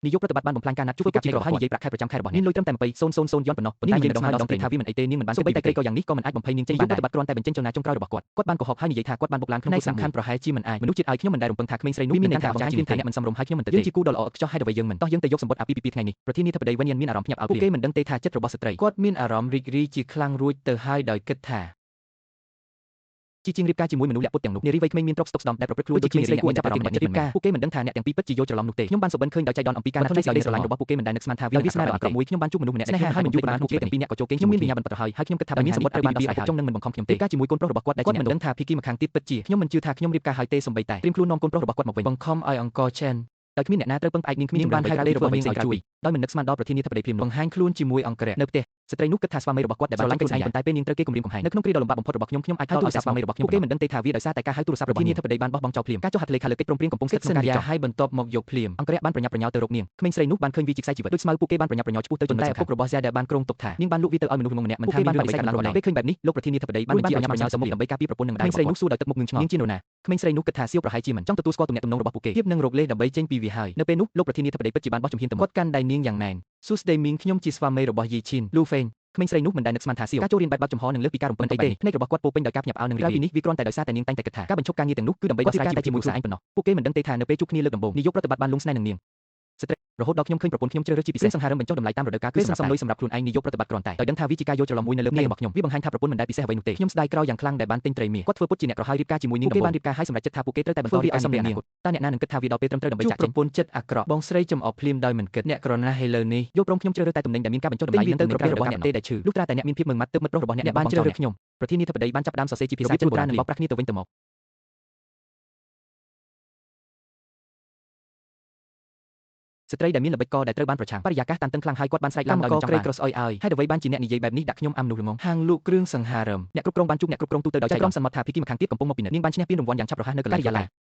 នាយកប្រតិបត្តិបានបំផ្លាញការណាត់ជួបពីការហើយនិយាយប្រាក់ខែប្រចាំខែរបស់អ្នកមានលុយត្រឹមតែ20,000យន់ប៉ុណ្ណោះប៉ុន្តែនិយាយម្ដងហើយម្ដងទៀតថាវាមិនអីទេនាងមិនបានសូម្បីតែក្រីក៏យ៉ាងនេះក៏មិនអាចបំភ័យនាងចេញបានដែរប្រតិបត្តិគ្រាន់តែបញ្ចេញចលនាចុងក្រោយរបស់គាត់គាត់បានកុហកហើយនិយាយថាគាត់បានបុកឡានក្នុងសំខាន់ប្រហែលជាមិនអាចមនុស្សជាតិឲ្យខ្ញុំមិនដែលរំពឹងថាក្មេងស្រីនោះមានន័យថាបង្ហាញថាអ្នកមិនសមរម្យហើយខ្ញុំមិនទៅទេយើងជាគូដ៏ល្អឥតខ្ចោះហេតុអ្វីយើងមិនតោះយើងទៅយកសម្បត្តិអាពាហ៍ពិពាហ៍ថ្ងៃនេះប្រធានាធិបតីវិញ្ញាណមានអារម្មណ៍ភ្ញាក់ផ្អើលពួកគេមិនដឹងទេថាចិត្តរបស់ស្ត្រីគាត់មានអារម្មណ៍រីករាយជាខ្លាំងរួចទៅហើយដោយគិតថាជាជាងរៀបការជាមួយមនុស្សលាក់ពុតទាំងនោះនារីវ័យក្មេងមានទ្រព្យស្តុកស្តម្ភដែលប្រព្រឹត្តខ្លួនដូចជាស្រីគួរចាប់អារម្មណ៍អ្នករៀបការពួកគេមិនដឹងថាអ្នកទាំងពីរពិតជាយល់ច្រឡំនោះទេខ្ញុំបានសុបិនឃើញដោយចៃដន្យអំពីការណាត់ជួបដោយស្រឡាញ់របស់ពួកគេមិនដែលនឹកស្មានថាវាវាសនាដ៏អាក្រក់មួយខ្ញុំបានជួបមនុស្សម្នាក់ដែលស្នេហាហើយមិនយូរប៉ុន្មានពួកគេទាំងពីរនាក់ក៏ចូលគេងខ្ញុំមានវិញ្ញាបនបត្រហើយហើយខ្ញុំគិតថាបើមានសម្បត្តិត្រូវបានដោះស្រាយចុងនឹងមិនបង្ខំខ្ញុំទេការជាមួយកូនប្រុសរបស់គាត់ដែលគាត់មិនដឹងថាភីគីម្ខាងទៀតពិតជាខ្ញុំមិនជឿថាខ្ញុំរៀបការហើយទេសូម្បីតែត្រៀមខ្លួននាំកូនប្រុសរបស់គាត់មកវិញបង្ខំឲ្យអង្គឆេនដោយគ្មានអ្នកណាត្រូវពឹងផ្អែកនាងគ្មានបានហៅលេរបស់នាងឲ្យជួយដោយមិននឹកស្មានដល់ប្រធានាធិបតីភ្លាមបង្ហាញខ្លួនជាមួយអង្គរៈនៅផ្ទះស្ត្រីនោះគិតថាស្វាមីរបស់គាត់ដែលបានស្រឡាញ់ខ្លួនឯងប៉ុន្តែពេលនាងត្រូវគេគំរាមកំហែងនៅក្នុងគ្រាដ៏លំបាកបំផុតរបស់ខ្ញុំខ្ញុំអាចហៅទូរស័ព្ទស្វាមីរបស់ខ្ញុំពួកគេមិនដឹងទេថាវាដោយសារតែការហៅទូរស័ព្ទរបស់ប្រធានាធិបតីបានបោះបង់ចោលភ្លាមការចុះហត្ថលេខាលើកិច្ចព្រមព្រៀងកំពុងស្ថិតក្នុងការរៀបចំហើយបន្ទាប់មកយកភ្លាមអង្គរៈបានប្រញាប់ប្រញាល់ទៅរកនាងក្មេងស្រីនោះបានឃើញវាជាខ្សែជីវិតដូចស្មៅពួកគេបានប្រញាប់ប្រញាល់ឆ្ពោះទៅចំណុចសំខាន់ឪពុករបស់ហ្សាដែលបានគ្រោងទុកថានាងបានលក់វាទៅឲ្យមនុស្សម្នាក់មិនថាមានរឿងអ្វីកើតឡើងក៏ដោយពេលឃើញបែបនេះលោកប្រធានាធិបតីបានបញ្ជាឲ្យប្រញាប់ប្រញាល់ទៅមុខដើម្បីការពារប្រពន្ធនិងម្ដាយក្មេងស្រីនោះសួរដោយទឹកមុខងឿងឆ្ងល់នាងជានរណាក្មេងស្រីនោះគិតថាសៀវប្រហែលជាមិនចង់ទទួលស្គាល់ទំនាក់ទំនងរបស់ពួកគេភាពនឹងរកលេសដើម្បីចេញពីវាហើយនៅពេលនោះលោកប្រធានាធិបតីពិតជាបានបោះជំហានទៅមុខគាត់កាន់ដៃនាងយ៉ាងណែនសួស្តីមីងខ្ញុំជាស្វាមីរបស់យីឈិនលូហ្វេងក្មេងស្រីនោះមិនដែលនឹកស្មានថាសៀវការចូលរៀនបែបបើកចំហនឹងលើសពីការរំពឹងទុកបែបនេះភ្នែករបស់គាត់ពោពេញដោយការភ្ញាក់ផ្អើលនិងរីករាយក្រៅពីនេះវាគ្រាន់តែដោយសារតែនាងតែងតែគិតថាការបញ្ឈប់ការងារទាំងនោះគឺដើម្បីដោះស្រាយជីវភាពជាមួយគ្រួសារឯងប៉ុណ្ណោះពួកគេមិនដឹងទេថានៅពេលជួបគ្នាលើកដំបូងនាយកប្រតិបត្តិបានលង់ស្នេហ៍នឹងនាងស្ត្រីរហូតដល់ខ្ញុំឃើញប្រពន្ធខ្ញុំជ្រើសរើសជាពិសេសសង្ហារឹមបញ្ចុះតម្លៃតាមរដូវកាលគឺសម្រាប់លុយសម្រាប់ខ្លួនឯងនាយកប្រតិបត្តិគ្រាន់តែដោយដឹងថាវាជាការយល់ច្រឡំមួយនៅលើផ្នែករបស់ខ្ញុំវាបង្ហាញថាប្រពន្ធមិនដែលពិសេសអ្វីនោះទេខ្ញុំស្ដាយក្រោយយ៉ាងខ្លាំងដែលបានទិញត្រីមាសគាត់ធ្វើពុតជាអ្នកក្រហើយរៀបការជាមួយនាងពួកគេបានរៀបការហើយសម្រេចចិត្តថាពួកគេត្រូវតែបន្តរៀបការសម្រាប់នាងតើអ្នកណានឹងគិតថាវាដល់ពេលត្រឹមត្រូវដើម្បីចាក់ចេញប្រពន្ធចិត្តអាក្រក់បងស្រីចំអកភ្លាមដោយមិនគិតអ្នកក្រណាស់ឥឡូវនេះយល់ព្រមខ្ញុំជ្រើសរើសតែទំនិញដែលមានការបញ្ចុះតម្លៃនិងទៅប្រភេទរបស់អ្នកទេដែលឈឺលុះត្រាតែអ្នកមានភាពម៉ឺងម៉ាត់ទើបមិត្តប្រុសរបស់អ្នកបានជ្រើសរើសខ្ញុំប្រធានាធិបតីបានចាប់ផ្ដើមសរសេរជាភាសាចិនបុរាណនិងបោកប្រាស់គ្នាទៅវិញទៅមកស្ត្រីដែលមានល្បិចកដែលត្រូវបានប្រឆាំងបរិយាកាសតានតឹងខ្លាំងហើយគាត់បានស្រែកឡើងដោយមិនចង់បានក្រីក្រស្អុយឲ្យហើយអ្វីបានជាអ្នកនិយាយបែបនេះដាក់ខ្ញុំអាំនោះល្ងងហាងលក់គ្រឿងសង្ហារឹមអ្នកគ្រប់គ្រងបានជួបអ្នកគ្រប់គ្រងទូទៅដោយចែកក្រុមសន្មតថាភីគីម្ខាងទៀតកំពុងមកពិនិត្យនាងបានឈ្នះពានរង្វាន់យ៉ាងឆាប់រហ័សនៅកន្លែងការិយាល័យ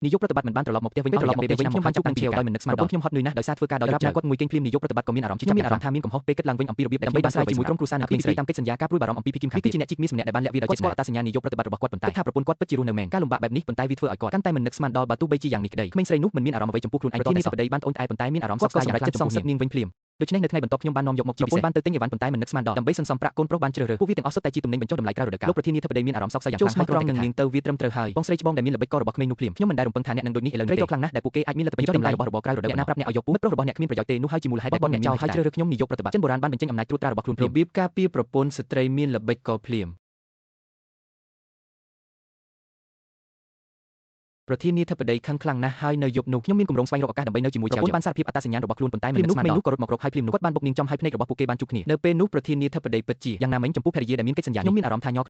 នាយកប្រតិបត្តិមិនបានត្រឡប់មកផ្ទះវិញត្រឡប់មកផ្ទះវិញខ្ញុំបានជួបនឹងជាដោយមិននឹកស្មានដល់ខ្ញុំហត់នឿយណាស់ដោយសារធ្វើការដោយរាប់គាត់មួយគេងភ្លាមនាយកប្រតិបត្តិក៏មានអារម្មណ៍ជាមានអារម្មណ៍ថាមានកំហុសពេលគិតឡើងវិញអំពីរបៀបដើម្បីបានស្រាយជាមួយក្រុមគ្រួសារនិងក្មេងស្រីតាមកិច្ចសន្យាការព្រួយបារម្ភអំពីភីគីម្ខាងទៀតគឺជាអ្នកជីកមាសម្នាក់ដែលបានលាក់វាដោយចិត្តស្គាល់អត្តសញ្ញាណនាយកប្រតិបត្តិរបស់គាត់ប៉ុន្តែថាប្រពន្ធគាត់ពិតជារស់នៅមែនការលំបាកបែបនេះប៉ុន្តែវាធ្វើឲ្យគាត់កាន់តែមិននឹកស្មានដល់បើទោះបីជាយ៉ាងនេះក្តីក្មេងស្រីនោះមិនមានអារម្មណ៍អ្វីចំពោះខ្លួនឯងប្រធានាធិបតីបានត្អូញត្អែប៉ុន្តែមានអារម្មណ៍សោកស្ដាយយ៉ាងខ្លាំងចំពោះនាងវិញភ្លាមដូច្នេះនៅថ្ងៃបន្ទាប់ខ្ញុំបាននាំយកមកជាពិសេសបានទៅទិញអីវ៉ាន់ប៉ុន្តែមិននឹកស្មានដល់ដើម្បីសន្សំប្រាក់កូនប្រុសបានជ្រើសរើសពួកវាទាំងអស់សុទ្ធតែជាទំនិញបញ្ចុះតម្លៃក្រៅរដូវកាលលោកប្រធានាធិបតីមានអារម្មណ៍សោកសៅយ៉ាងខ្លាំងហើយត្រង់នឹងនាងទៅវាត្រឹមត្រូវហើយបងស្រីច្បងដែលមានល្បិចករបស់ក្មេងនោះភ្លាមខ្ញុំមិនដែលរំពឹងថាអ្នកនឹងដូចនេះឥឡូវនេះក៏ខ្លាំងណាស់ដែលពួកគេអាចមានលទ្ធភាពតម្លៃរបស់របរក្រៅរដូវអ្នកណាប្រាប់អ្នកឲ្យយកពូមិត្តប្រុសរបស់អ្នកគ្មានប្រយោជន៍ទេនោះហើយជាមូលហេតុដែលបងអ្នកចោលហើយជ្រើសរើសខ្ញុំនាយកប្រតិបត្តិចិនបុរាណបានបញ្ចេញអំណាចត្រួតត្រារបស់ខ្លួនភ្លាមរបៀបការពារប្រពន្ធស្ត្រីមានល្បិចកភ្លាមប្រធានាធិបតីខឹងខ្លាំងណាស់ហើយនៅយប់នោះខ្ញុំមានគម្រោងស្វែងរកឱកាសដើម្បីនៅជាមួយចៅប្រពន្ធបានសារភាពអត្តសញ្ញាណរបស់ខ្លួនប៉ុន្តែមិននឹកស្មានដល់នោះក៏រត់មករកហើយភ្លាមនោះគាត់បានបុកនាងចំហើយភ្នែករបស់ពួកគេបានជួបគ្នានៅពេលនោះប្រធានាធិបតីពិតជាយ៉ាងណាមិញចំពោះភរិយាដែលមានកិច្ចសន្យាខ្ញុំមានអារម្មណ៍ថាញ័រ